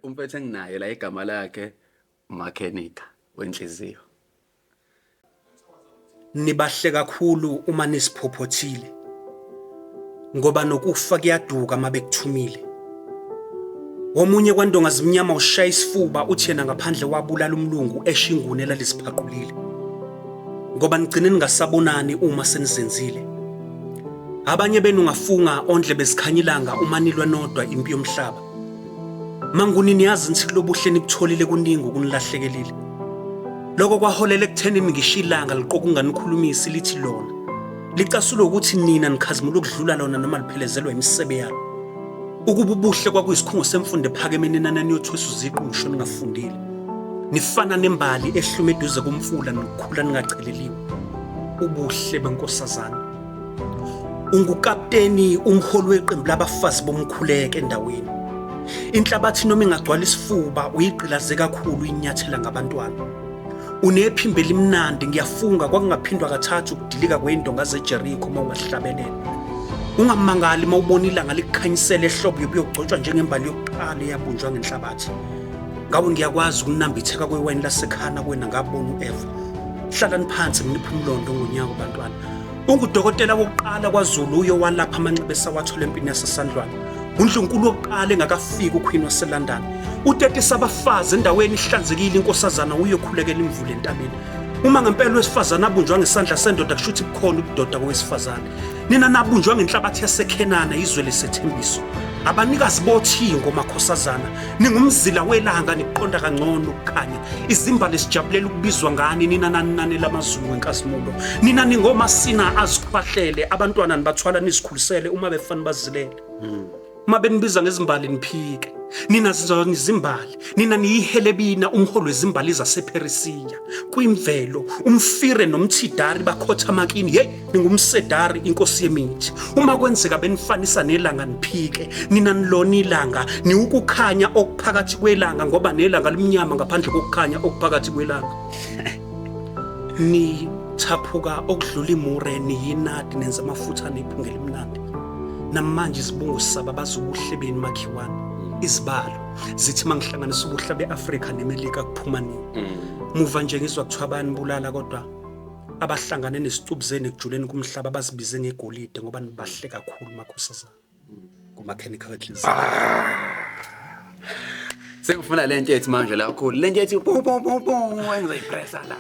Umfethu enginaye la igama lakhe umakhenika wenhliziyo. Nibahle kakhulu uma nisiphophothile ngoba nokufa kuyaduka uma bekuthumile. Omunye kwandonga zimnyama ushaya isifuba uthi yena ngaphandle wabulala umlungu esho inguni elaliziphaqulile. Ngoba nigcine ningasabonani uma senizenzile. Abanye benu ngafunga ondle bezikhanya ilanga uma nilwa nodwa impi yomhlaba. Manguni niyazi nithi kulobuhle nibutholile kuningi okunilahlekelile. Lokho kwaholela ekuthenini ngisho ilanga liqoka unganikhulumisi lithi lona. Licasulwe ukuthi nina nikhazimula ukudlula lona noma liphelezelwa imisebe yalo. Ukuba ubuhle kwakuyisikhungo semfundo ephakeme nina naniyothweswa iziqu ngisho ningafundile. Nifana nembali ehluma eduze komfula nikhula ningacheleliwe. Ubuhle benkosazana. Ungukapteni umholi weqembu labafazi bomkhuleko endaweni. Inhlabathi noma ingagcwala isifuba uyigqilaze kakhulu inyathela ngabantwana. Unephimbo elimnandi ngiyafunga kwakungaphindwa kathathu ukudilika kwendonga zeJeriko uma ungahlabelela. Ungamangali uma ubona ilanga likukhanyisela ehlobo yobuyogcotshwa njengembali yokuqala eyabunjwa ngenhlabathi. Ngawe ngiyakwazi ukunambitheka kwewayini lasekhana kuwena ngabona u-Eva. Hlalani phansi nginiphe umlondo ngonyaka bantwana. Ungudokotela wokuqala kwaZulu uye walapha amanxeba esawathola empini yaseSandlwana. Undlunkulu wokuqala engakafiki uQueen waseLondon. Utetisa abafazi endaweni ihlanzekile inkosazana uyokhulekela imvula entabeni. Uma ngempela wesifazane abunjwa ngesandla sendoda kusho ukuthi bukhona ubudoda kowesifazane. Nina nabunjwa ngenhlabathi yaseKhenana izwe lesethembiso. Abanikazi bothingo makhosazana ningumzila welanga niqonda kangcono ukukhanya. Izimbali sijabulela ukubizwa ngani nina naninanela amazulu ngenkazimulo. Nina ningomasina azikhwahlele abantwana nibathwala nizikhulisele uma befana bazilele. Uma benibiza ngezimbali niphike. Nina zizona izimbali, nina niyihelebina umholo wezimbali zasePheresiya. Kwimvelo umfire nomthidari bakhotha amakini. Hey, ningumsedari inkosi yemithi. Uma kwenzeka benifanisa nelanga niphike. Nina nilona ilanga, niwukukhanya okuphakathi kwelanga ngoba nelanga limnyama ngaphandle kokukhanya okuphakathi kwelanga. Nithaphuka okudlula imure niyinadi nenza amafutha nephunga elimnandi. Namanje izibungu saba bazubuhle benu makhiwane. Izibalo zithi mangihlanganisa ubuhle beAfrika neMelika kuphuma nini. Muva nje ngizwa kuthiwa bayanibulala kodwa abahlangane nesicubu zenu ekujuleni kumhlaba bazibize ngegolide ngoba nibahle kakhulu makhosazana. Kumakhenikha wenhliziyo. Sengifuna le nto ethi manje la kakhulu. Le nto ethi pu pu pu pu engizoyipressa la.